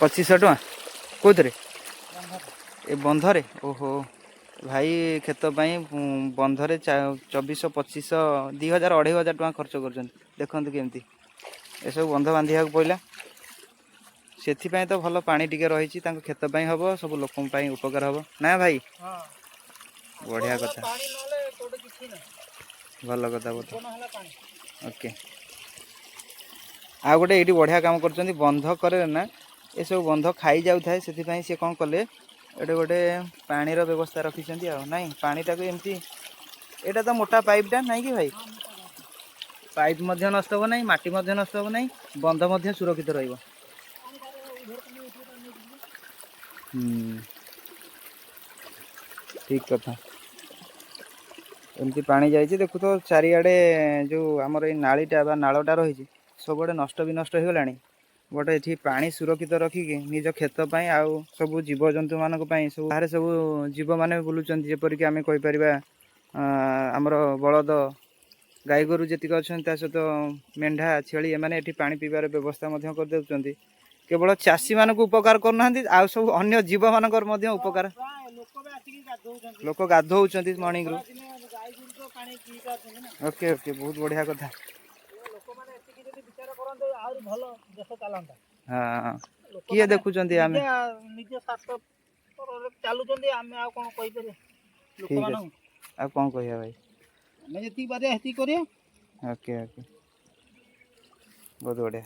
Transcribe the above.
2500 ଟଙ୍କା କେଉଁଥିରେ? ଏ ବନ୍ଧରେ? ଓହୋ, ଭାଇ କ୍ଷେତ ପାଇଁ ବନ୍ଧରେ 2400, 2500, 2000, 2500 ଟଙ୍କା ଖର୍ଚ୍ଚ କରୁଛନ୍ତି। ଦେଖନ୍ତୁ କେମିତି ଏସବୁ ବନ୍ଧ ବାନ୍ଧିବାକୁ ପଡ଼ିଲା। ସେଥିପାଇଁ ତ ଭଲ ପାଣି ଟିକେ ରହିଛି। ତାଙ୍କ କ୍ଷେତ ପାଇଁ ହବ, ସବୁ ଲୋକଙ୍କ ପାଇଁ ଉପକାର ହବ ନା ଭାଇ? ହଁ। ବଢ଼ିଆ କଥା। ପାଣି ନହେଲେ କୋଉଠି କିଛି ନାହିଁ। ଭଲ କଥା ବହୁତ। ଜୀବନ ହେଲା ପାଣି। ଓକେ, ଆଉ ଗୋଟେ ଏଇଠି ବଢ଼ିଆ କାମ କରୁଛନ୍ତି। ବନ୍ଧ କରେ ନା, ଏସବୁ ବନ୍ଧ ଖାଇ ଯାଉଥାଏ। ସେଥିପାଇଁ ସେ କ'ଣ କଲେ, ଏଠି ଗୋଟେ ପାଣିର ବ୍ୟବସ୍ଥା ରଖିଛନ୍ତି। ଆଉ ନାଇଁ, ପାଣିଟାକୁ ଏମିତି, ଏଇଟା ତ ମୋଟା ପାଇପ୍ଟା ନାଇଁ କି ଭାଇ? ପାଇପ୍ ମଧ୍ୟ ନଷ୍ଟ ହେବ ନାହିଁ, ମାଟି ମଧ୍ୟ ନଷ୍ଟ ହେବ ନାହିଁ, ବନ୍ଧ ମଧ୍ୟ ସୁରକ୍ଷିତ ରହିବ। ଠିକ୍ କଥା। ଏମିତି ପାଣି ଯାଇଛି ଦେଖୁ ତ ଚାରିଆଡ଼େ। ଯେଉଁ ଆମର ଏଇ ନାଳିଟା ବା ନାଳଟା ରହିଛି, ସବୁଆଡ଼େ ନଷ୍ଟ ବିନଷ୍ଟ ହେଇଗଲାଣି। ବଟ୍ ଏଠି ପାଣି ସୁରକ୍ଷିତ ରଖିକି ନିଜ କ୍ଷେତ ପାଇଁ ଆଉ ସବୁ ଜୀବଜନ୍ତୁମାନଙ୍କ ପାଇଁ, ସବୁ ବାହାରେ ସବୁ ଜୀବମାନେ ବୁଲୁଛନ୍ତି, ଯେପରିକି ଆମେ କହିପାରିବା ଆମର ବଳଦ, ଗାଈ ଗୋରୁ ଯେତିକି ଅଛନ୍ତି, ତା ସହିତ ମେଣ୍ଢା, ଛେଳି, ଏମାନେ ଏଠି ପାଣି ପିଇବାର ବ୍ୟବସ୍ଥା ମଧ୍ୟ କରିଦେଉଛନ୍ତି। କେବଳ ଚାଷୀମାନଙ୍କୁ ଉପକାର କରୁନାହାନ୍ତି, ଆଉ ସବୁ ଅନ୍ୟ ଜୀବମାନଙ୍କର ମଧ୍ୟ ଉପକାର। ପ୍ରାୟ ଲୋକ ବି ଆସିକି ଗାଧଉଛନ୍ତି। ଲୋକ ଗାଧଉଛନ୍ତି ମର୍ଣ୍ଣିଂରୁ। ଖରାଦିନେ ଗାଈ ଗୋରୁ ତ ପାଣି ପିଇ ପାରୁଛନ୍ତି ନା। ଓକେ ଓକେ ବହୁତ ବଢ଼ିଆ କଥା। ଲୋକମାନେ ଏତିକି ଯଦି ବିଚାର କରନ୍ତେ, ଆହୁରି ଭଲ ଦେଶ ଚାଲନ୍ତା। ହଁ, କିଏ ଦେଖୁଛନ୍ତି ଆମେ ନିଜ ସ୍ୱାର୍ଥ ଚାଲୁଛନ୍ତି। ଆମେ ଆଉ କ'ଣ କହିପାରିବା ଠିକ୍ ଅଛି। ଲୋକମାନଙ୍କୁ? ଆଉ କ'ଣ କହିବା ଭାଇ? ଆମେ ଯେତିକି ପାରିବା ସେତିକି କରିବା। ଓକେ ଓକେ ବହୁତ ବଢ଼ିଆ।